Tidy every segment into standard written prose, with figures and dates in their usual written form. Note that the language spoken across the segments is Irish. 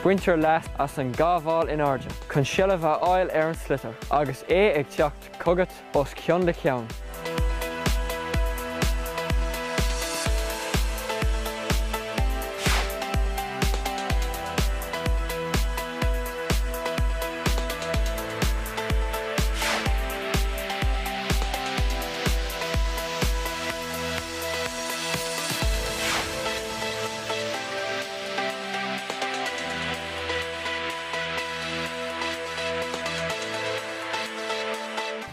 Baintear leas as an gcabháil in airde chun seilbh a fháil ar an sliotar agus é ag teacht chugat os cionn do cheann.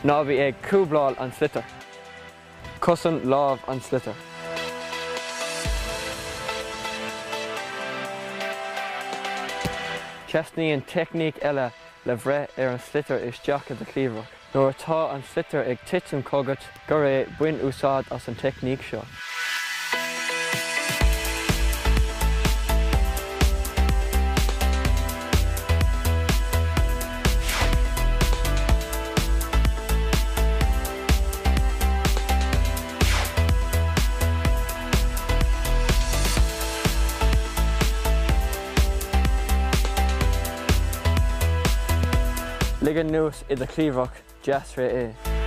Ná bí ag cúbláil an sliotar. Cosain lámh an sliotar. Teastaíonn teicníc eile le bhreith ar an sliotar isteach i do chliabhrach. Nuair atá an sliotar ag titim chugat go réidh, bain úsáid as an teicníc seo. Lig anuas i do chliabhrach deas réidh é.